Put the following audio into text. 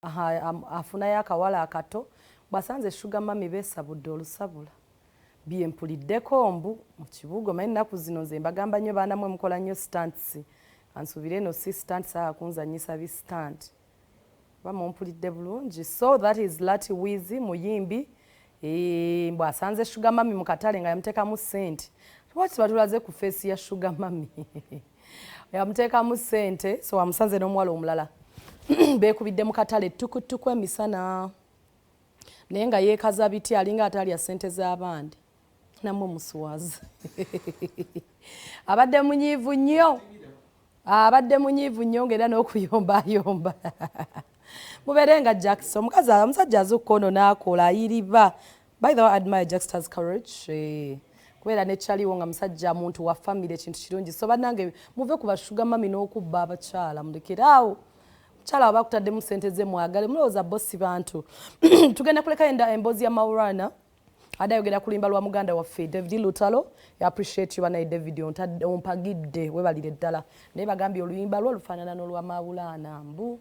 Afunayo akawala akato bw'asanze sugar mummy beesabudde olusabula. Byempuliddeko mbu mu kibuga. Omanyi ennaku zino nze mbagamba nnyo, baana mwe mukola nnyo stunts. Ansuubire eno si stunt, saawa kunzanyisa bi stunt oba mumpulidde bulungi. So that is Lati Wizi muyimbi. Mbu asanze sugar mummy mu katale nga yamuteekamu ssente. Lwaki batulaze ku face ya sugar mummy? Yamuteekamu ssente, so amusanze n'omuwala omulala beekubidde mu katale tukutuku emisana, naye nga yeekaza biti alinga atalya ssente z'abandi. Nammwe muswaza. Abadde munyiivu nnyo, abadde munyiivu nnyo, ng'era n'okuyombayomba. Mubeere nga Jackson, omukazi omusajja azukka ono n'akola ayiriba. By the way, admire Jackster's courage, kubeera nekyaliwo nga musajja muntu wa family, ekintu kirungi. So bannange, muve ku ba sugar mummy n'okubba abakyala, mulekere awo. Mukyala waba akutaddemu ssente ze, mwagale. Mulowooza bo si bantu? Tugenda kulekayo emboozi ya Maulana adde ayogera ku luyimba lwa muganda waffe David Lutalo. Appreciate you banaye. David, ompagidde, webalire ddala. Naye bagambye oluyimba lwo lufaanana n'olwa Maulana mbu.